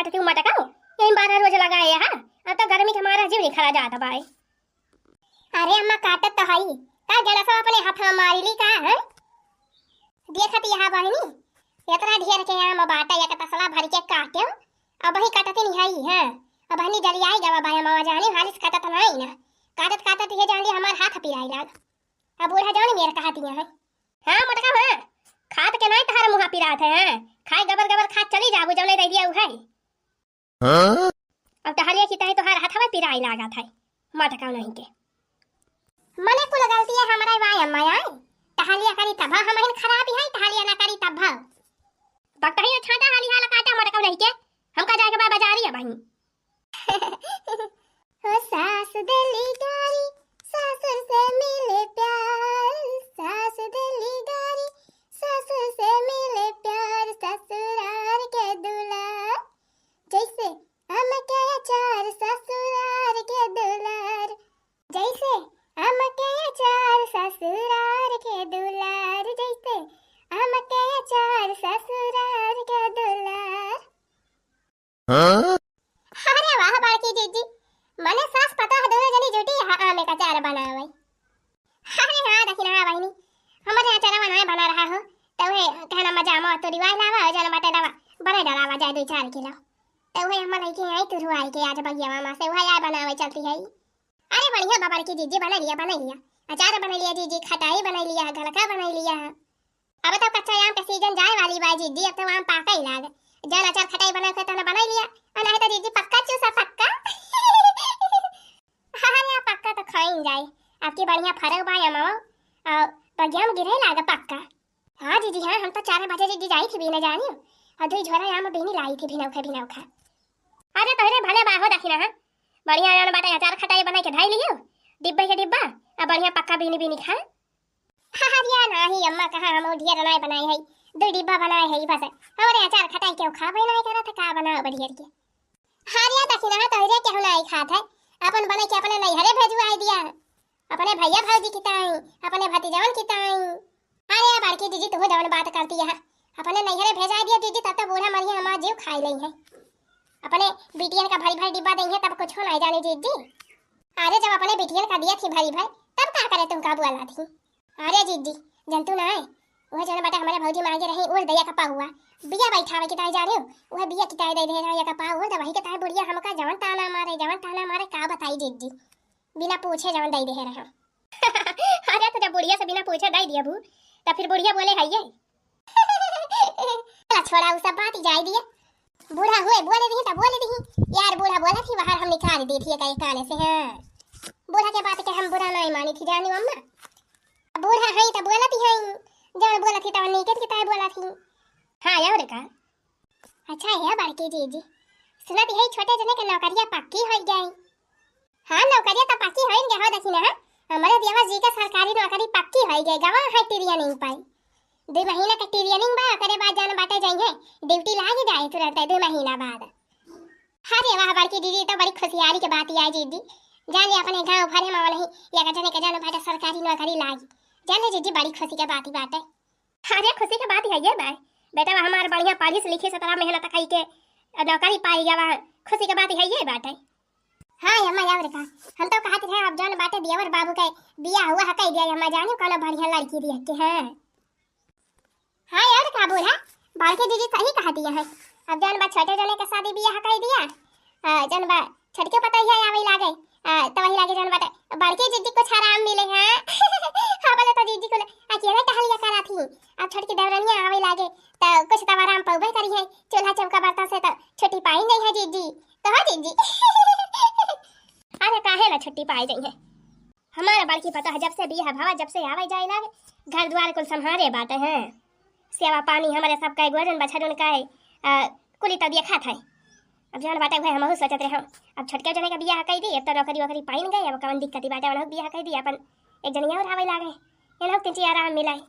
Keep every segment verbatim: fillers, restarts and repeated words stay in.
तो तू मटकाओ, यही बारह रोज लगाए है। अब तो गर्मी के मारा जीव निखरा जात बाय। अरे अम्मा, काटत तो हई, का गणेशवा अपने हाथ में मारी ली का, हैं? देखत यहाँ बहिनी, इतना ढेर के आम बाटा, एक तसला भर के काट्यो, अब वही कटत नहीं हई, हैं? अब हनी जलियाई गवा बाय अम्मा, जाने हालिस कटत नहीं ना, काटत काटत ये जान ली हमार हाथ पिराई लाग। अब बूढ़ा जाने मेर कहा दिया है। हाँ मोटका, हाँ, खात के नहीं तहार मुँह पिरात है, हैं? खाए गबर गबर खात चली जाबू, जौने दे दिया उ है। हाँ? अब टहलिया की तहे तोहार हथवा पिराई लागत है, मटका नहीं के। मने कुल गलती है हमरा बाय अम्मा आई। टहलिया करी तब हम हन खराब है, टहलिया ना करी तब। बकटही छाटा हाली हाला काटा मटका नहीं के, हमका जाए के बा बाजारी अब ही। हो सास देली गारी, सासुर से मिले प्यार, सास देली गारी, सासुर से मिले प्यार, ससुरार के दुलार। जैसे आम के अचार ससुरार के दुलार, जैसे आम के अचार ससुरार के दुलार, जैसे आम के अचार ससुरार के दुलार। हाँ? अरे वाह बड़की जीजी, मने सास पतोह दोनों जनी जुटी है आम के अचार बनावे। अरे हाँ, देखी ना बहिनी, हमारे यहाँ चरवा नाय बना रहा हो, तो वह कहना मजा आवा, तो रिवाज लावा, और जाना बाटे दवा, बने डलावा जाए दो चार किलो। तो वह हम लइके आई तुरु आई के आज बगियावा मा से, वह आय बनावे चलती है। अरे बढ़िया बा बड़की जीजी, बना लिया, बना लिया, अचार बना लिया जीजी, खटाई बना लिया, घलका बना लिया। अब तो कच्चा आम का सीजन जाए वाली बा जीजी, अब तो आम पाका ही लाग। जाना अचार खटाई बना के तहना बना लिया, और नहीं तो जीजी पक्का चूसा पक्का। हाँ, यहाँ पक्का तो खाइन जाए। आपकी बढ़िया फरक बा अमवा, और बगिया में गिरे लाग पक्का। हाँ जीजी, हाँ, हम तो चार बजे जीजी जाई थी बीने जानी, और दुई झोरा आम बीनी लाई थी भिनौखा भिनौखा। अरे तोहरे भले बा हो दखिना, हाँ, बढ़िया जान बाटे अचार खटाई बना के धाई लियो, डिब्बे के डिब्बा, अब बढ़िया पक्का बीनी बीनी खा। अरे नाही अम्मा, कहाँ हम ढेर नाय बनाए है, दो डिब्बा बनाए है बस। हमरे अचार खटाई के खाबे नाय करत, का बनाओ बढ़िया के। अरे दखिना तोहरे केहू नाय खात है, अपन बने के अपने नैहरे भेजवाई दिया, अपने भैया भौजी की ताई, अपने भतीजवन की ताई। अरे बड़की जीजी, तू जवन बात करती है, अपने नैहरे भेजाई दिया जीजी, तब तो बूढ़ा मरिया हमार जीव खाई लई है। अपने बिटियन का भरी भरी डिब्बा दई है, तब कुछ हो नाय जाने जीजी। अरे जब अपने बिटियन का दिया थी भरी भर, तब का करे तुमका बोला थी? अरे जीजी, जनतू ना है, वह जन बाटे हमारे भौजी मांगे रही, उड़ दया का पाहुआ, बिया बैठावे की ताई जा रहे हो, वह बिया की ताई दे दे रहा, या का पाहुआ, तो वही के ताई बुढ़िया हमका जवन ताना मारे, जवन ताना मारे, का बताई जीजी, बिना पूछे जवन दे दे रहा। अरे तो जब बुढ़िया से बिना पूछे दे दिया भू, तब फिर बुढ़िया बोले है ये। चला छोड़ा, उ सब बात ही जाए दिया। बूढ़ा हुए बोले दिही त बोले दिही। यार बूढ़ा बोला थी बाहर हम निकाल दी थी एक काले से, हाँ। बूढ़ा के बात के हम बुरा नहीं मानी थी जानी अम्मा। बूढ़ा है त बोलत ही है, जौन बोलत ही तौन नीके की ताई बोलत ही। हाँ और का। अच्छा है बड़की जीजी, सुनत है छोटे जने के नौकरिया पक्की हो गई। हाँ, नौकरिया तो पक्की होइन गए हो, देखी ना, हाँ? हमारे देवर जी के सरकारी नौकरी पक्की होइ गए, गवा है ट्रेनिंग पाई। दो महीना के ट्रेनिंग बा, ओकरे बाद जान बाटे जाइए, ड्यूटी लाग जाए तुरंत दो महीना बाद। अरे वाह, बड़की दीदी, तो बड़ी खुशियारी के बात ही आई दीदी। जान ले अपने गाँव भरे में नहीं, या का जाने के जान बाटे सरकारी नौकरी लागी। जान ले दीदी, बड़ी खुशी के बात ही बाटे। अरे खुशी के बात है ये बाय, बेटा हमार बढ़िया पढ़ी लिखी से तोरा मेहनत कई के नौकरी पाई गवा, खुशी के बात है ये बाटे। हाँ अम्मा, और का, हम तो कहत रहे अब जौन बाटे देवर बाबू के बियाह हुआ है, कह दिया अम्मा जानी कोनो बढ़िया लड़की देख के। हाँ, हाँ और का बूढ़ा, बड़की दीदी सही कहती है। अब जौन बा छोटे जने के शादी बियाह कह दिया, आ, जौन बा छोटके पतोहिया आवे लागे, आ, तो वही लागे जौन बाटे बड़की दीदी कुछ आराम मिले। हाँ, हाँ बोले तो दीदी को अकेले टहलिया करा थी, अब छोटकी देवरनिया आवे लागे तो कुछ तो आराम पौबे करी है, चूल्हा चौका बर्तन से तो छुट्टी पाई नहीं है दीदी। कहा दीदी? अरे काहे ना छुट्टी पाई जाई है, हमारा बड़की पतोह जब से बियाह भवा, जब से आवे जाए लागे, घर द्वार कुल संभारे बाटे हैं, सेवा पानी हमारे सब का गोजन बछरुन का है, आ, कुली तो देखा था। अब जौन बाटे वह हमहू सोचत रहे, अब छोटके जने का बियाह कई दी, अब तो नौकरी वोकरी पाइन गए, अब कवन दिक्कत बाटे, उन्हों बियाह कई दी, अपन एक जनी और आवे लागे, इन्हों तीन चार आराम मिला है।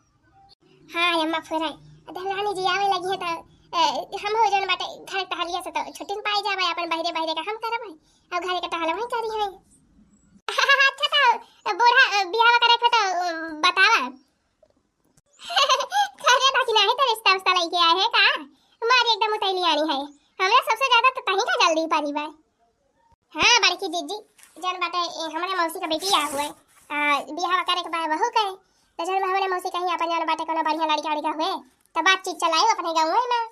हाँ अम्मा फुराई, दहलानी जी आवे लगी है तो, ए, हम हो जौन बाटे घर टहलिया से तो छुट्टी पाई जावे, अपन बहरे बहरे का हम करब है, और घर के टहल वहीं करी है। अच्छा तो बूढ़ा, ए, बियाह करे के तो, ए, बतावा। अरे बाकी नहीं तो रिश्ता उश्ता लेके आए हैं का? मारी एकदम उतैली आनी है, हमरा सबसे ज्यादा तो परिवार। हाँ बड़की जीजी, जौन बाटे, ए, हमरे मौसी का बेटिया हुए, आ, बियाह करे के बा बहू के, तो जौन बा हमरे मौसी कहीं अपन जौन बाटे कोनो बढ़िया लड़का उड़का हुए, तो बातचीत चलायो अपने गाँव में।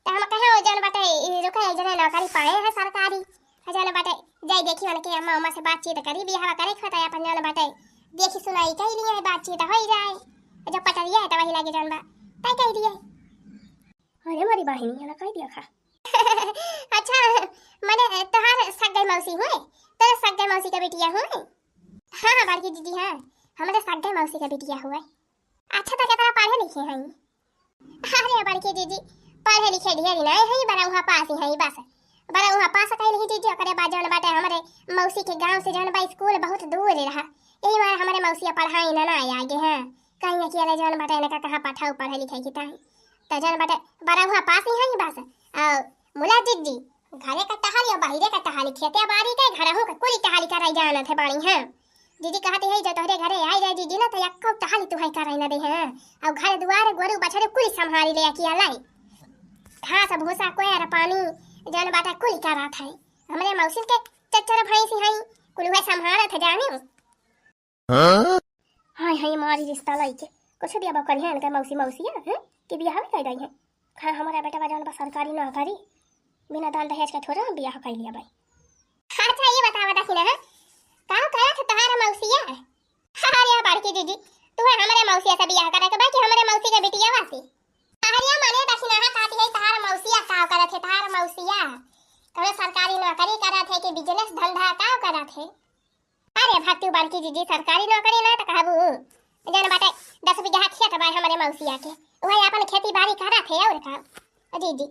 तो हम कहे, "ओ जौन बाटे, ए, रुके, एक जने नौकरी पाए हैं सरकारी, आ जौन बाटे, जाई देखी उनके अम्मा उम्मा से बातचीत करी, बियाह करे के होता है अपन जौन बाटे, देखी सुनाई कई लिए है, बातचीत हो ही जाए, जब पटरिया है तो वही लगे जौन बा, तय कह दिए।" अरे मोरी बहिनी, है ना, कह दिया खा। अच्छा, मने तोहार सग्गे मौसी हुए? तोरे सग्गे मौसी के बिटिया हुए? हाँ, हाँ, बड़की दीदी, हाँ, हमरे सग्गे मौसी के बिटिया हुए। अच्छा, तो कितना पढ़े लिखे हैं? अरे बड़की दीदी, पढ़े लिखे ढेर नहीं है, बरौहा पास ही है बस। बरौहा पास कहीं नहीं दीदी, ओकरे बाद जौन बाटे हमरे मौसी के गांव से जौन बा स्कूल बहुत दूर रहा, यही मारे हमरे मौसिया पढ़ाई ना, ना आगे हैं। कहीं अकेले जौन बाटे इनका कहाँ पठाऊ पढ़े लिखे की ताई। त जौन बाटे बरौहा पास ही है बस। और मुला जीजी, घरे का टहल या बाहरे का टहल, खेते बाड़ी के घरहू के कुली टहल कराई जानत है बाड़ी हैं। दीदी कहती है, "जो तोहरे घरे आई जाए जीजी ना, तो यक्को टहल तुहई कराई ना दे हैं। और घर दुआर गोरू बछरू कुली संभाली ले अकिया लाई। घास भूसा कोयर पानी जौन बाटे कुली करात है। हमरे मौसिन के चच्चर भैंसी है, कुल उहे संभालत है जानी।" हाँ? हाय, हाय, मारी रिश्ता लइके। कुछ दिया बा करिहे इनके मौसी, मौसिया, हैं? कि बियाह भी कर गई हैं। हाँ, हमारा बेटा बा जौन बा सरकारी नौकरी, बिना दान दहेज के थोड़ा हम बियाह कर लिया भाई। अच्छा, ये बतावा दखिना, हैं? का करत है तोहार मौसिया? अरे बड़की दीदी, तू है हमरे मौसिया से बियाह करे के बा कि हमरे मौसी के बिटिया वासी? अरे मने दखिना, हाँ, कहती है तोहार मौसिया का करत है, तोहार मौसिया? कौनो सरकारी नौकरी करत है कि business धंधा का करत है? अरे भक्तू बड़की जीजी, सरकारी नौकरी ना तो कहबू, जौन बाटे दस बीघा खेत बा हमरे मौसिया के, वही अपन खेती बाड़ी करत है और का। जीजी,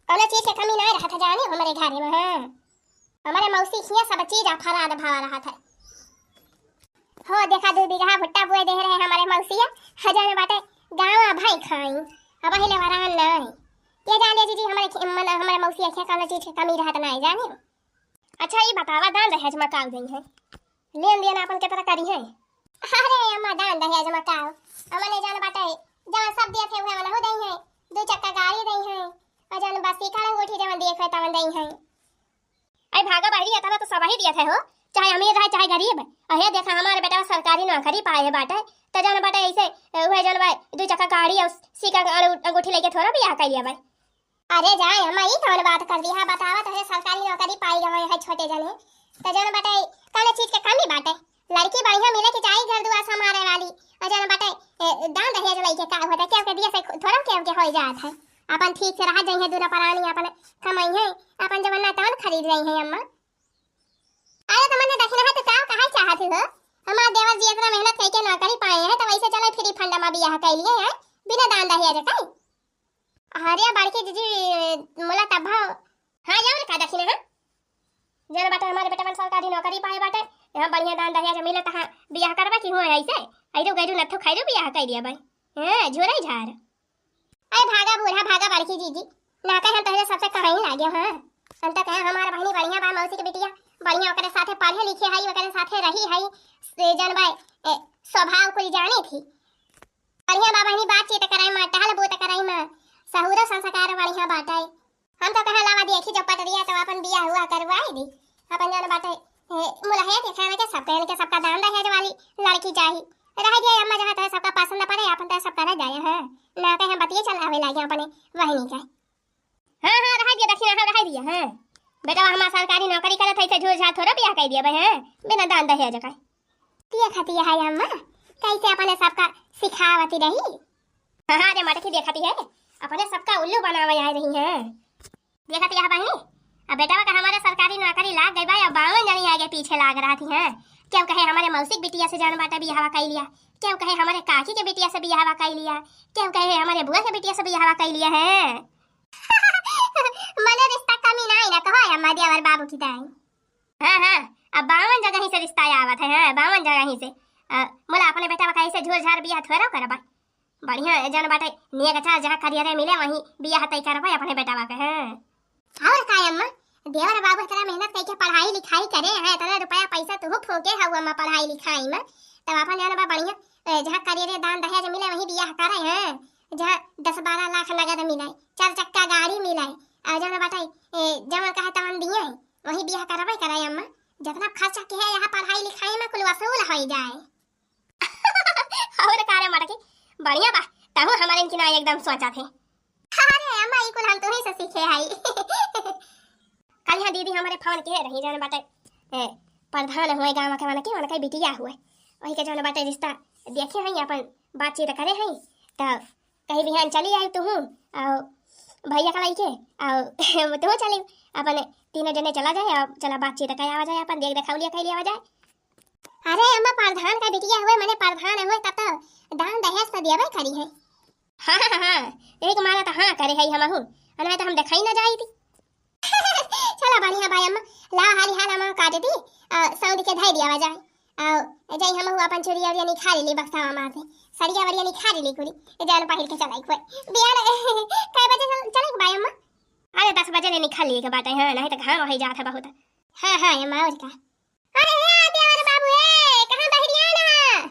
कौनो चीज के कमी ना रहत है जानी हमरे घरे में, हाँ। हमरे मौसी हियाँ सब चीज अफराद भाव रहत है। हो देखा, दू बीघा भुट्टा बोए दे रहे हमरे मौसिया, जौन बाटे गाँव भाई खाई, अब हिले वरान नहीं। ये जान ले जीजी, हमरे खे-, मन, हमरे मौसिया के कौनो चीज के कमी रहत नहीं जानी। अच्छा, ई बतावा, दान दहेज में का देई है? लेन देन आपन केतना करी है? अरे अम्मा, दान दहेज में का? हमने जौन बाटे, जौन सब देत है, उहे वाला हो देई है। दू चक्का गाड़ी देई है, और जौन बस सीकड़ अंगूठी जौन देत है, तवन देई है। अरे भागा बहरी, इतना तो सब ही देत है हो, चाहे अमीर रहे, चाहे गरीब। अहे देखा, हमारे बेटा सरकारी नौकरी पाए है बाटे, तो जौन बाटे ऐसे, उहे जौन बा, दू चक्का गाड़ी और सीकड़ अंगू-, अंगूठी लेके थोड़ा बियाह कर लिया भाई। अरे जाए अम्मा, ई कौन बात कर दी? हाँ, बतावा, तोहरे सरकारी नौकरी पाई गए है छोटे जने, तो जौन बाटे, कौनो चीज के कमी बाटे? लड़की बढ़िया मिले के चाही, घर दुआर संभारे वाली। और जौन बाटे, ए, दान दहेज लइके का होता? केहू के दिए से थोड़ा केहू के होई जात है। अपन ठीक से रह जइहे, दूना परानी अपन कमाई है, अपन जवन ना तवन खरीद रही है अम्मा। अरे तो मने दखिना है तो का कहा चाहत हो? हमार देवर जी इतना मेहनत करके नौकरी पाए हैं, तो वैसे चलो फ्री फंड में बियाह कर लिए हैं, बिना दान दहेज के। अरे बड़की जीजी, मोला तब भाव। हाँ, जाओ ना, का दखिना है? जौन बाटे हमारे बेटवन सरकारी नौकरी पाए बाटे, यहाँ बढ़िया दान दहेज मिलत है, बियाह करबा की हुआ ऐसे? ऐदू गैदू नथु खैदू बियाह कर दिया भाई। हाँ, झोरे झार। अरे भागा बूढ़ा, भागा बड़की जीजी, ना कहे हम तोहरे सबसे कहीं लागे, हाँ। हम तो कहे हमार बहिनी बढ़िया बा, मौसी के बिटिया बढ़िया, ओकरे साथे पढ़े लिखे हई, ओकरे साथे रही हई, से जौन बा, ए, स्वभाव कुल जानी थी। बढ़िया बा बहिनी, बातचीत कराई माँ, टहल बूत कराई माँ, सहूरो संस्कार बढ़िया बाटे। हम तो कहे लावा देखी जो पटरिया तो अपन बियाह हुआ करवाई दी। अपन जौन बाटे, ए, मुलहे देखा ना के सबके, इनके सबका दान दहेज वाली लड़की चाही। रह दिया अम्मा, जहाँ तोहे सबका पसंद पड़े, अपन तो सब करे जाए, हाँ। ना कहे हम बतिये चलावे लागे अपने बहिनी के। हाँ, हाँ, रह दिया दखिना, हाँ, रह दिया, हाँ। बेटा हमार सरकारी नौकरी करत है, इसे झूठ झाठ थोड़ा बियाह कर दिया भाई, हाँ, बिना दान दहेज का। देखती है अम्मा, कैसे अपने सबका सिखावती रही। हाँ, हाँ, रे मटकी देखती है, अपने सबका उल्लू बनावे आए रही हैं। देखती है बहिनी, अब बेटवा का हमारे सरकारी नौकरी लाग गई बा, अब बावन जनी आगे पीछे लाग रहती हैं। केहू कहे हमारे मौसी के बिटिया से जौन बाटे बियाहवा कर लिया, केहू कहे हमारे काकी के बिटिया से बियाहवा कर लिया, केहू कहे हमारे बुआ के बिटिया से बियाहवा कर लिया है। मने रिश्ता कमी नहीं ना कहो अम्मा, देवर बाबू की दाई। हाँ, हाँ, अब बावन जगह ही से रिश्ता आवत है, हाँ, बावन जगह ही से। अ, मोला अपने बेटवा का ऐसे झूठ झाठ बियाह थोड़ा करबा। बढ़िया, ए जौन बाटे, नेक चार जहाँ करियरे मिले, वहीं बियाह तय करबा अपने बेटवा के, हाँ। और का अम्मा, देवर बाबू इतना मेहनत करके पढ़ाई लिखाई करे हैं, इतना रुपया पैसा तू फूके हऊ अम्मा पढ़ाई लिखाई में, तब अपन जौन बा बढ़िया, ए, जहाँ करियरे दान दहेज मिले, वहीं बियाह करे हैं, जहाँ दस बारह लाख नगद मिले, चार चक्का गाड़ी मिले, और जौन बाटे, ए, जौन कहे तवन जितना खर्चा किहे यहाँ पढ़ाई लिखाई में कुल वसूल होइ जाए। और का रे मटकी, बढ़िया बा, तहूँ हमरे इनकी ना एकदम सोचा थे। अरे अम्मा, ई कुल हम तुही से सीखे हई। कल यहाँ दीदी हमरे फोन किहे रही, जौन बाटे, ए, प्रधान हुए गाँव के, माने कि उनके बिटिया हुए, वही के जौन बाटे रिश्ता देखे हई, अपन बातचीत करे हई, तो कही बिहान चली आई तुहूँ, और भैया का लइके, और तुहूँ चली, अपन तीनों जने चला जाए, और चला बातचीत करे आवा जाए, अपन देख देखावलिया कह लिया जाए। अरे अम्मा, प्रधान का बिटिया हुए, माने प्रधान हुए, तब तो दान दहेज तो देवे करी है। हाँ, हाँ, हाँ, यही के मारे तो हाँ करे हई हमहू, नहीं तो हम देखाई ना जाई थी। चला बढ़िया बाय अम्मा, ला हाली हाल हम काट दी, आ, सौंध के धई दिया जाए, आ, जाई हमहू अपन चूड़िया उड़िया निखारी ली बक्सावा मार से, सड़िया वड़िया निखारी ली कुली, जौन पहिर के चलाई कोई। बिहान कै बजे चल-, चले के बाय अम्मा? अरे दस बजे ले निखार लिए के बाटे, हाँ, नहीं तो घाम होइ जात है बहुत। हाँ, हाँ, अम्मा, और का? अरे हे देवर बाबू, हे, कहाँ बहरिया ना?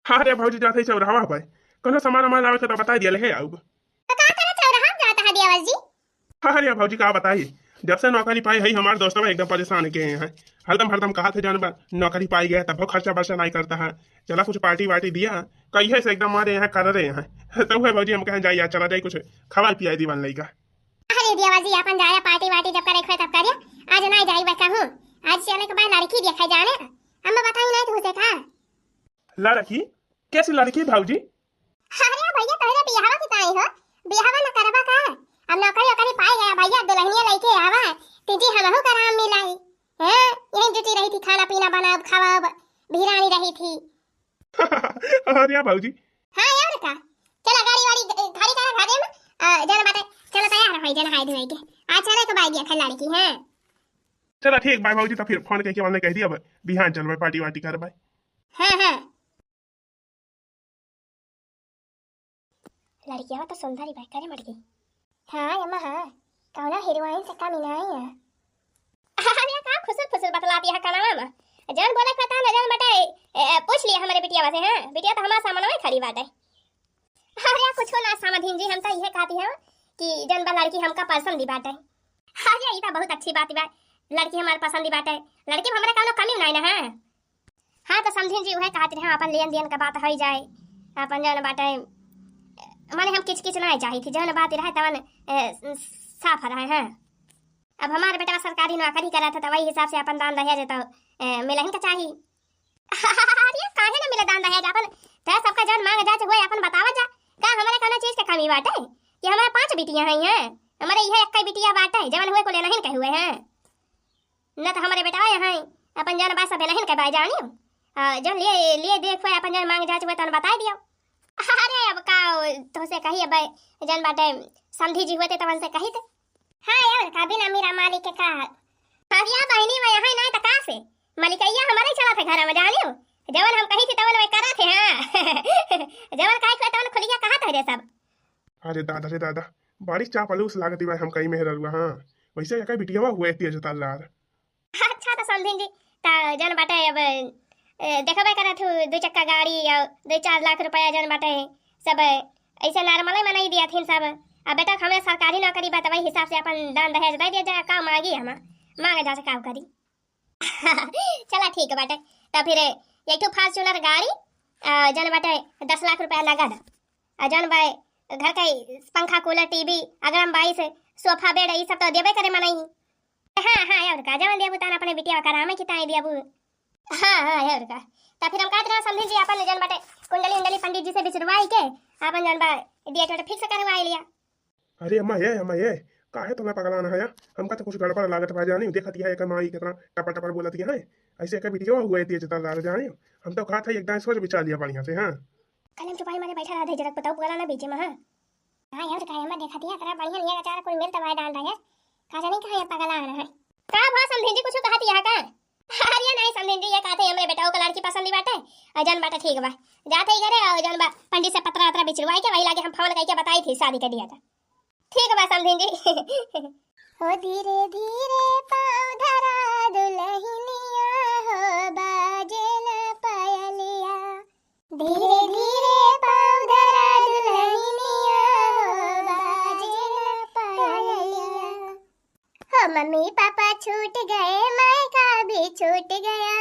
हाँ रे भौजी, जात है चौराहा पर। कोनो सामान वामान लावे के तो बताई दिया, ले आउब। तो का करे चौराहा में जाता है देवर जी? हाँ रे भौजी, का बताई, जब से नौकरी पाई है हमार दोस्तवा एकदम परेशान के हैं। हरदम, हरदम कहा थे जौन बा, नौकरी पाई गया, तब खर्चा बर्चा नहीं करता है। चला कुछ पार्टी वार्टी दिया, कहिए से एकदम मारे यहाँ कर रहे हैं। तो वह भौजी हम कहें जाई यार, चला जाई कुछ खवाई पियाई दीवान लइका। अरे देवर जी, अपन जाया पार्टी वार्टी जब करे खोए तब करिया, आज नहीं जाई वह कहूँ, आज चले के बाद लड़की देखे जाने, हम बताई नहीं तुझे का। लड़की? कैसी लड़की भौजी? अरे भैया, तोहरे बियाहवा की ताई हो, बियाहवा न करबा का? अब नौकरी ओकरी पाई गया भैया, दुल्हनिया लइके आवा, तीजी हमहू का आराम मिलाई। हैं, यहीं जुटी रही थी, खाना पीना बनाब खावाब, भिरानी रही थी। अरे भौजी। हाँ और का, चला गाड़ी वाड़ी ग-, खड़ी करा घरे में, आ, जन बाटे, चला तैयार हो, जन हाय धोए के, आ चले के बाई गया था लड़की, हैं। चला ठीक बाय भौजी, तो फिर फोन करके हमने कह दिया, अब बिहान चलबे पार्टी वार्टी करबे। हाँ, हाँ। लड़किया तो सुंदर ही बाई, करे मटकी। हाँ अम्मा, हाँ, कौना हीरोइन से कमी नहीं है। अरे का खुसुर फुसुर बतलाती है कनवा में? जौन बोले के बता ना, जौन बटे, ए, पूछ लिया हमरे बिटिया से, हाँ? बिटिया तो हमारे सामने में खड़ी बाटे। अरे कुछो ना समधिन जी, हम तो इहे कहती हैं कि जौन बा लड़की हमका पसंद ही बाटे। अरे ई तो बहुत अच्छी बात बा, लड़की हमारे पसंद ही बाटे। लड़की में हमरे कौनो कमी नहीं ना है। हाँ, तो समधिन जी उहे कहत रहे, अपन लेन देन का बात होइ जाए, अपन जौन बाटे, माने हम किच किच नाहीं चाही थी, जौन बात रहे तवन, ए, साफ रहे, हाँ। अब हमार बेटवा सरकारी नौकरी करत है, तो वही हिसाब से अपन दान दहेज तो, ए, मिलहिन का चाही। अरे, काहे ना मिले दान दहेज? अपन तोहरे सबका जौन मांग जांच हुए, अपन बतावा जा। का हमरे कौनो चीज के कमी बाटे कि हमारे पांच बिटिया हैं, हैं? हमारे इहे एक्कै बिटिया बाटे, जवन हुए कुल इनहिन के हुए हैं। न तो हमारे बेटवा यहाँ अपन जौन बा सब इनहिन के बा जानियो। आ, जौन लिए, लिए देख हुए, अपन जौन मांग जांच हुए, तौन बताई दियो। अरे, अब का तोहसे कही, अब जौन बाटे समधी जी हुए थे, तवन से कही थे। हाँ, और का बिना मेरा मालिक के का? अरे बहिनी, मैं यहाँ नहीं तो का से? मलिकैया हमारे ही चला थे घर में, जानियो। जवन हम कही थी, तवन मैं करा थे, हाँ। जवन कहे थे, तवन खुलिया कहा थे रे सब। अरे दादा रे दादा, बड़ी चापलूस लागती बा हम कई मेहररुआ, हाँ। वैसे एकर बिटियावा हुए तेज तर्रार। अच्छा, तो समधिन जी, त जौन बाटे अब, ए, देखबे करत हूँ, दू चक्का गाड़ी और दू चार लाख रुपया जौन बाटे, सब ऐसे normal ही मनई दिया थिन सब। अब बेटा, हमें सरकारी नौकरी बा, त वही हिसाब से अपन दान दहेज दे दिया जाए, का मांगी हम, मांगे जा से का करी। चला ठीक बाटे, त फिर एक ठो Fortuner गाड़ी, आ, जौन बाटे दस लाख रुपया नगद, आ जौन बा घर के पंखा, cooler, TV, अगरम बाईस, sofa bed, ई सब तो देबे करे मनई। हाँ, हाँ, और का, जवन देबू तवन अपने बिटिया का राम की ताई देबू। हाँ, हाँ, और का। त फिर हम कहत रहे समधिन जी, अपन जौन बाटे कुंडली उंडली पंडित जी से बिचरवाई के, अपन जौन बा date वेट fix करवाई लिया। अरे अम्मा ये, अम्मा ये, काहे तुम्हें पगलाना है यार? हमका तो कुछ गड़बड़ लागत बा जानी, देखत है एकर माई कितना टपर टपर बोलत है, ऐसे एकर बिटिया हुए तेज तर्रार जानी। हम तो कहत है एकदम सोच विचार लिया बढ़िया से, हाँ। कल हम चुपाई मारे बैठा रहा थे, जरा बताओ पगलाना बीच में, हाँ। हाँ यार, काहे अम्मा देखत है, एकरा बढ़िया नियर अचार कुल मिल तबाय डाल रहा है। का जानी कहाँ ये पगला आ रहा है। का भा समधिन जी, कुछ कहत है का? अरे नहीं समधिन जी, ये कहत है हमरे बेटवा का लड़की पसंद ही बाटे। आ जौन बाटे ठीक बा। जात है घरे और जौन बा पंडित से पतरा वतरा बिचरवाई के वही लागे हम फोन करके बताई थी शादी के दिया था। ठीक बा समधिन जी। हो धीरे धीरे पाँव धरा दुलहिनिया हो बाजे न पायलिया। धीरे धीरे पाँव धरा दुलहिनिया हो बाजे न पायलिया। हो ओ मम्मी पापा छूट गए, मायका भी छूट गया।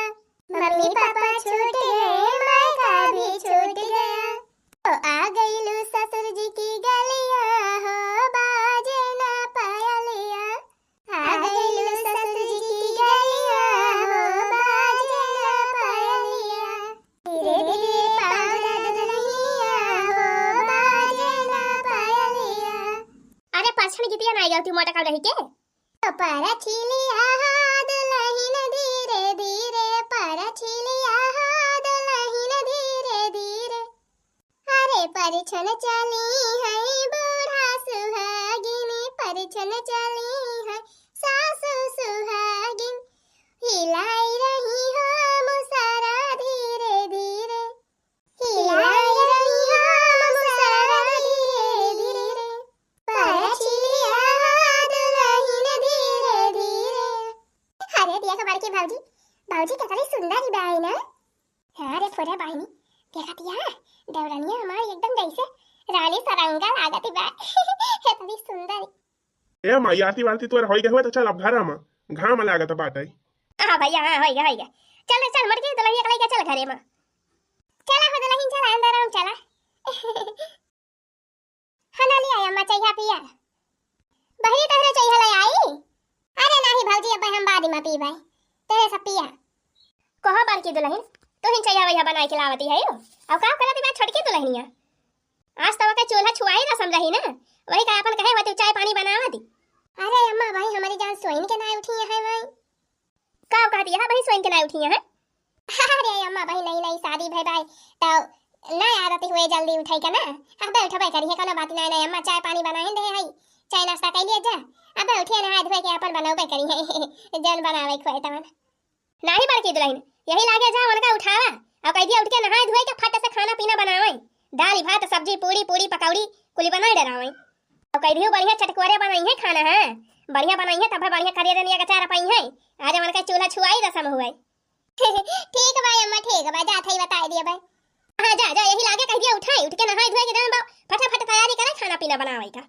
मम्मी पापा छूट गए, मायका भी छूट गया। ओ आ गईलू ससुर जी की गलिया हो, बाजे ना पायलिया। आ गईलू ससुर जी की गलिया हो, बाजे ना पायलिया। धीरे धीरे पाँव दुलहिनिया हो, बाजे ना पायलिया। अरे, पाछन गीतिया ना गावती मोटा का रही के? परछिलिया हो दुलहिन धीरे धीरे, परछिलिया हो दुलहिन धीरे धीरे। अरे परछन चली है बूढ़ा सुहागिन, परछन चली है सासु सुहागिन। हिलाई रही हो मुसरा धीरे धीरे, हिलाई रही हो मुसरा धीरे धीरे। परछिलिया हो दुलहिन धीरे धीरे। अरे देखा बड़की भौजी, भौजी कितनी सुंदर ही बाई ना। हाँ रे फुरा बहिनी, देखत या, देवरनिया हमार एकदम जैसे रानी सरंगा लागत बा। इतनी सुंदर। ए माई, आरती वारती तोर होई गए हुए तो चल अब घर में, घाम लागत बाटे। हाँ भैया, हाँ, होई गए, होई गए। चल, चल, मटकी दुलहिया के लेके चल घरे में। चला हो दुलहिन, चला अंदर हम चला। हना ले आया अम्मा चैहा पिया। बहिनी तोहरे चैहा ले आई? अरे नाही भौजी, अब हम बाद में पीबे, तोहरे सब पिया। कहो बड़की दुलहिन, तू ही चैहा वैहा बनाए के लावती है यो? अब का करती बा छोटकी दुलहिनिया? आज तो ओके चूल्हा छुआई रसम रही ना, वही का अपन कहे वती चाय पानी बनावती। अरे अम्मा भाई, हमारी जान सोइन के ना उठी है भाई। का कहती है भाई, सोइन के ना उठी है? अरे अम्मा भाई, नहीं नहीं, शादी भई भाई तो ना आदत हुए जल्दी उठे के ना। अब उठबे करी है, कोनो बात नहीं, नहीं अम्मा, चाय पानी बनाए दे है, चाय नाश्ता कर लिया जा। अब उठिए नहाए धोए के अपन बनौबे करी है। जौन बनावे खुए तवन। नाही बड़की दुलहिन, यही लागे जा उनका उठावा, अब कह दिया उठ के नहाए धोए के फट से खाना पीना बनावे, दाल भात सब्जी पूड़ी पूड़ी पकौड़ी कुली बनाए डरावे। अब कह दियो बढ़िया चटकोरे बनाई है खाना है, बढ़िया बनाई है तब बढ़िया करिए रनिया का चारा पाई है। आज उनका चूल्हा छुआई रसम हुए। ठीक बा अम्मा, ठीक बा, जात है बताए दिए भाई। हाँ जा जा, यही लागे कह दिया उठाई, उठ के नहाए धोए के एकदम बा-, फटाफट तैयारी करे खाना पीना बनावे का।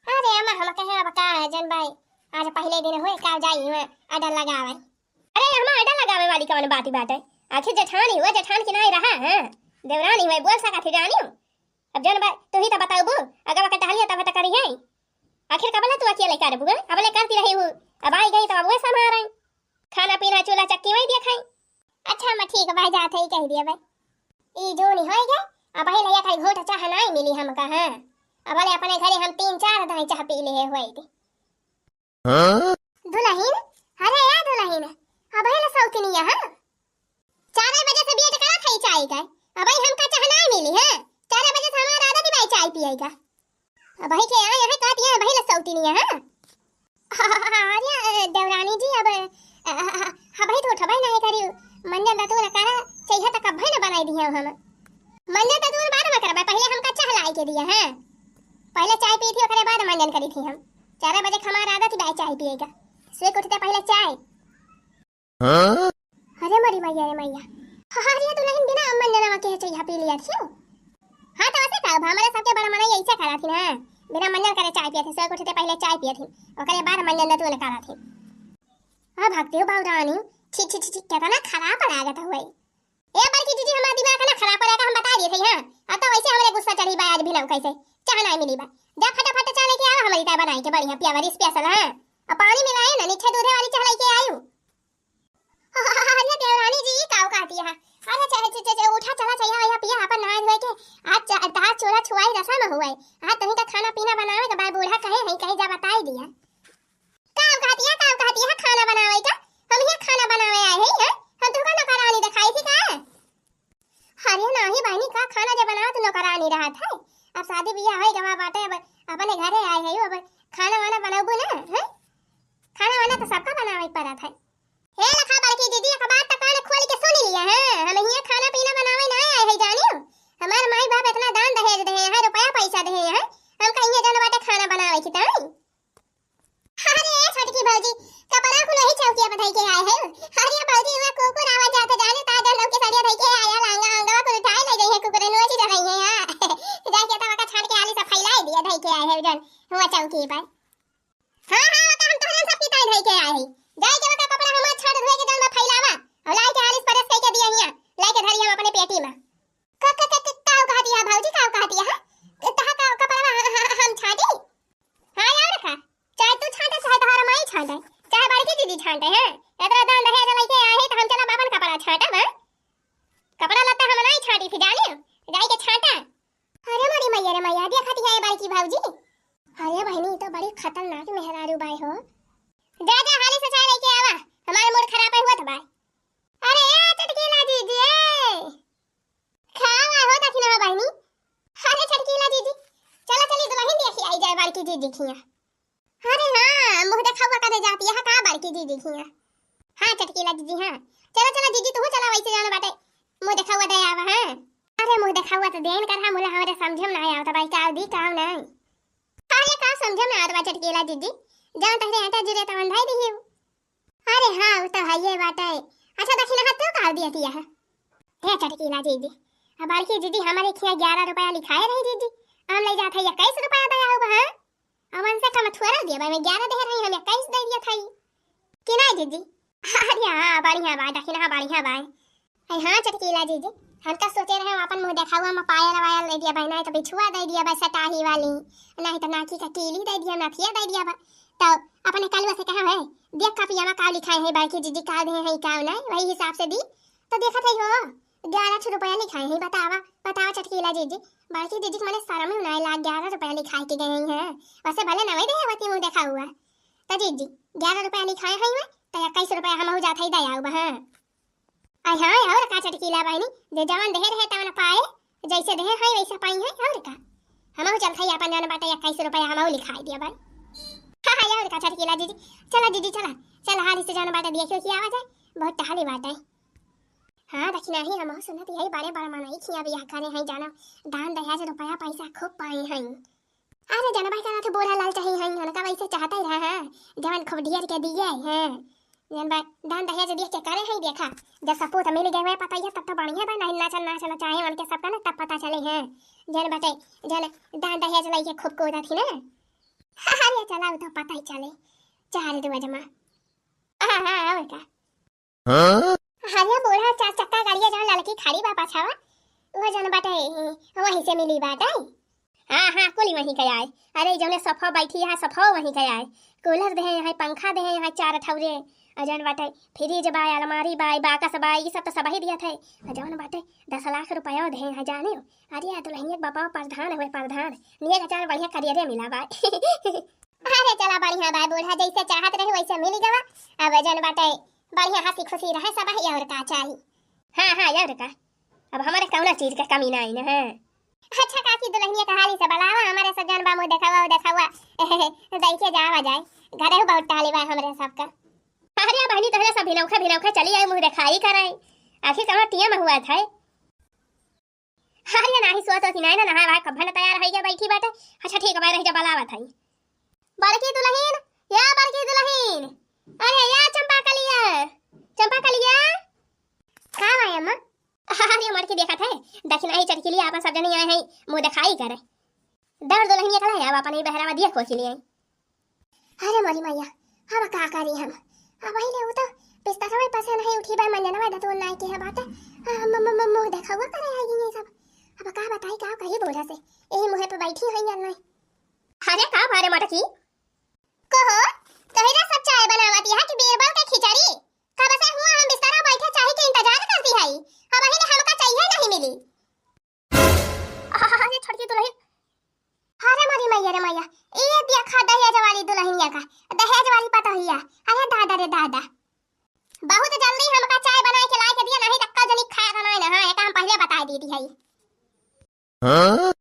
अरे अम्मा, हम कहे अब का है जन भाई, आज पहले दिन हुए का जाई हुए order लगावे। अरे अम्मा, order लगावे वाली कौन बात बाटे? आखिर जेठानी हुआ, जेठान की नाई रहा है, देवरानी हुए बोल सका थी जानियो। अब जन भाई तू ही तो बताऊ बू, अगर वक्त टहलिया तब तो करी है। आखिर कबले तू अकेले कर बुआ, अबले करती रही हूँ, अब आई गई तो अब वह संभाल रही। खाना पीना चूल्हा चक्की वही दिया खाई। अच्छा अम्मा ठीक भाई, जात है ही कह दिया भाई। ई जोनी होई गए, अब भाई लैया खाई घोट चाह नाई मिली हमका, हाँ। अब भले अपने घरे हम तीन चार दाई चाह पी ले होई थी। हाँ? दुलहिन, अरे या दुलहिन, अब भाई सौतनिया, हाँ। चार बजे से वेट करा था ई चाय का, अब भाई हमका चाह नाई मिली, हाँ। चार बजे से हमारा आदत ही भाई चाय पिए का। अबही के आए हैं, कहती हैं, अबही ले सौतिनिया, हाँ? अरे, देवरानी जी, अब, अ, अ, अ, अबही तो उठबे नहीं करी, मंजन दतूर करा, चाहिए तो कब्बे न बनाई दिया हम। मंजन दतूर बाद में करबे, पहले हमका चाह लाई के दिया, हाँ? पहले चाय पी थी, ओकरे बाद मंजन करी थी हम। चार बजे के हमार आदत ही बा चाय पिए का। सुबह के उठते पहले चाय। हाँ? अरे मोरी मैया रे मैया, अरे दुलहिन बिना मंजनवा के चैहा पी लिया थियो। हाँ तो वैसे का, हमरे सबके बड़ा मनई ऐसे करा थी ना, बिना मंजन करे चाय पिया थी, सोए के उठते पहले चाय पिया थी, ओकरे बाद मंजन दतून करा थी। हाँ भक्ति हो बाबू रानी, छी छी छी छी, कितना खराब लागत हुए। ए बड़की दीदी, हमारा दिमाग ना खराब करे का, हम बता दिए थे, हाँ। अब तो वैसे हमरे गुस्सा चढ़ी बा आज भी ना कैसे, चाह ना मिली बा। जा फटाफट चाह लेके आवा हमारी ताई बनाई के बढ़िया पियावर special, हाँ। अब पानी मिलाए ना, नीचे दूधे वाली चाह लेके आयु। अरे देवरानी जी, ई काऊ कहती है? अरे चे, चे, चे, चे, उठा, चला, चैया, वैया पिया, अपन नहाए धोए के। आज च-, तहार चूल्हा छुआई रसम हुए। आज तनी का खाना पीना बनावे के बाद बूढ़ा कहे हैं, कहे जा बताई दिया। काऊ कहती है, काऊ कहती है, खाना बनावे का? हम ये खाना बनावे आए हैं, हैं? हम तुमका नौकरानी दिखाई थी का? अरे नाही बहनी, का खाना जे बनावत नौकरानी रहत है। अब शादी बियाह होई गवा बाटे, अब अपने घरे आए है, अब खाना वाना बनाबू ना, हैं? खाना वाना तो सबका बनावे के पड़त है। हे लखा बड़की दीदी, एक बात तो कान खोल के सुन लिया, हैं? हम हियां खाना पीना बनावे ना आए है, जानियो। हमार माई बाप इतना दान दहेज दे हैं, रुपया पैसा दे हैं, हम कहिए जन बाटे खाना बनावे की ताई। अरे ए छोटकी भौजी, कपड़ा कुल वही चौकिया पर धई के आए है। अरे भौजी, वहाँ कुकुर आवा जात जाने ता जन लौके सड़िया धई के आया, लांगा आंगा कुल उठाए ले गई है कुकुर, नोची तो रही है यहाँ। जाके तब का छाट के आली सब फैलाई दिया धई के आए है जन हुआ चौकी पर। हाँ, हाँ, वो तो हम तोहरे सबकी के आए है। जाए के बा का कपड़ा हमार छांट धोए के जौन बा फैलावा, और लाई के हालिस प्रेस कइके दिया हियाँ, लाई के धरी हम अपने पेटी में। का, का, का, का, का कहती है भौजी, का कहती है? ए, तहा का कपड़ा ह-, ह-, हम छांटी? हाँ, और का? चाहे तू छांटे, चाहे तोहर माई छांटे, चाहे बड़की दीदी छांटे, हैं? इतना दान दहेज लइके आए है, तो हम चला अपन कपड़ा छांटे, हैं? कपड़ा लत्ता हम नहीं छांटी थी, जाने? जाई के छांटा। अरे मोरी मैया रे मैया, देखा थी है बड़की भौजी। अरे बहनी, ई तो बड़ी खतरनाक मेहरारू बाय हो। जा, जा, हाली से चाय लेके आवा, हमारे मूड खराब है हुआ था बाय। अरे ए चटकीला जीजी, ए। खावा हो दखिना हो बहिनी। अरे चटकीला जीजी, चला चली दुलहिन देखी आई जाए बड़की जीजी खिया। अरे हाँ, मुँह देखावा करे जाती है का बड़की जीजी खिया। हाँ चटकीला जीजी, हाँ। चला चला जीजी, तू चला, वैसे जाना बाटे, मुँह देखावा दे आवा, हाँ। अरे मुँह देखावा तो देन कर, हाँ, मुला हमरे समझे में ना आवत बाई, का दी का नहीं। अरे का समझे में आवत बा चटकीला जीजी, जौन तहरे आटा जुरे तवन भाई दिही। अरे हाँ, उ तो हइये बाटे। अच्छा, दखिना हाथ तो काल दिया किया है। हे चटकीला जीजी, अब बड़की जीजी हमारे खिया ग्यारह रुपया लिखाए रही जीजी, हम ले जात है इक्कीस रुपया दया हुआ, हाँ? अब उनसे कम थोड़ा दिया भाई, मैं ग्यारह दे रही, हम इक्कीस दे दिया था। कि नहीं जीजी? अरे हाँ, बढ़िया बाय, दखिना हाँ, बढ़िया बाय। अरे हाँ चटकीला जीजी, हम तो सोचे रहे अपन मुँह देखावा में पायल वायल दे दिया भाई, नहीं तो बिछुआ दे दिया भाई सटाही वाली, नहीं तो नाकी का कीली दे दिया, नथिया दे दिया भाई। तो अपने कलुआ से कहा है, देख कापिया में का लिखाए है बड़की जीजी, का दे है का नहीं, वही हिसाब से दी। तो देखत है हो, ग्यारह सौ रुपया लिखाए है, बतावा, बतावा चटकीला जीजी, बड़की जीजी के मने शर्म ही नहीं लाग, ग्यारह रुपया लिखाए के गए हैं, वैसे भले नवे दे होती मुँह देखावा। तो जीजी, ग्यारह रुपया लिखाए है, तो इक्कीस रुपया हम हो जात है दया हुआ, हाँ। आई हाँ, और का चटकीला बहिनी, जे जवन देहे रहे तवन पाए, जैसे देहे है वैसे पाई है, और का। हमहू चलत है अपन जौन बाटे इक्कीस रुपया हमहू लिखाई दिया भाई। हाँ, हाँ, और का चटकीला जीजी, चला जीजी, चला, चला हाली से जौन बाटे देखियो कि आवा जाए, बहुत टहली बाटे। हाँ, दखिना ही हमहू सुनत यही बड़े बड़े मनई खिया बियाह करे हैं जाना, दान दहेज रुपया पैसा खूब पाए हैं। अरे जनबा का नाथ बूढ़ा लाल चाही हैं, उनका वैसे चाहता ही रहा है, जवन खूब ढेर के दिए हैं। जनबा दान दहेज देख के करे हैं, देखा, जब सपूत मिल गए हुए पतैया तब तो बढ़िया बा, नहीं नाचल नाचल चाहे उनके सबका ना तब पता चले हैं। जन बटे, जन दान दहेज लइके खूब कूदा थी ना। अरे चला, उ तो पता ही चले, चार दो जमा। हाँ, हाँ, और का। हाँ? अरे बूढ़ा चार चक्का गाड़िया जौन ललकी खड़ी बा पाछावा, वो जौन बाटे, वहीं से मिली बाटे। हाँ, हाँ, कुल वहीं के आए। अरे जौने सोफा बैठी है, सोफा वहीं के आए। कूलर देहे हैं, पंखा देहे हैं, चार ठौरे। और जौन बाटे फ्रिज बा, अलमारी बा, बाकस बा, ई सब तो सब ही दिया थे। और जौन बाटे दस लाख रुपया देहे हैं, जाने हो। अरे आ दुल्हनिया के बापा प्रधान हुए, प्रधान। निये का चार बढ़िया करियरे मिला बा। अरे चला बढ़िया बा बूढ़ा, जैसे चाहत रहे वैसे मिल गवा। अब जौन बाटे बढ़िया हँसी खुशी रहे सब ही, और का चाही। हाँ, हाँ, और का। अब हमारे कौना चीज के कमी ना आई ना है। अच्छा काकी, दुल्हनिया का हाली से बुलावा, हमारे सब जौन बा मुँह देखावा, वो देखावा। दैके जावा जाए, घरे हूँ बहुत टाली बा हमरे सबका। अरे बहनी, तोहरे सब भिनौखे भिनौखे चली आई, मुँह देखाई करे। आखिर कहाँ टिया में हुआ था। अरे नाही सोच होती नाही ना, नहाए वाए कब भन तैयार होई के बैठी बाटे। अच्छा ठीक बा, रही जा, बुलावत हई। बड़की दुल्हन, या बड़की दुल्हन, अरे या चंपा कलिया, चंपा कलिया। का बा अम्मा? अरे मटकी देखत है, दखिना ही चटकीली आपन सब जनी आए हैं, मुँह देखाई करे। दौड़ दुल्हनिया कला आवा, अपन ही बहरावा दिया खोज लिए। अरे मोरी मैया, अब का करी हम? अब ही ले उ तो बिस्तरवा पर से नहीं उठी बा, मंजनवा दतुन नाई के है बाटे। आ, म-, म-, म-, मुँह देखावा करे आई ये सब। अब का बताई, का कही बूढ़ा से, यही मुँहे पे बैठी है या नहीं। अरे का बारे मटकी? कहो, तहिरा सब चाय बनावत यहाँ कि बीरबल के खिचड़ी? कब से हुआ हम बिस्तरा बैठे चाय के इंतजार करती है, अब ही ले हमका चाहिए नहीं मिली। अरे छोटकी दुल्हन। अरे मोरी मैया रे मैया, ए देखा दहेज वाली दुल्हनिया का, दहेज वाली पतोहिया। अरे दादा रे दादा, बहुत जल्दी हमका चाय बनाए के लाए के दिया, नहीं तो कल जनी खाए बनाए ना, हाँ, एक हम पहले बताए दी थी है। हाँ?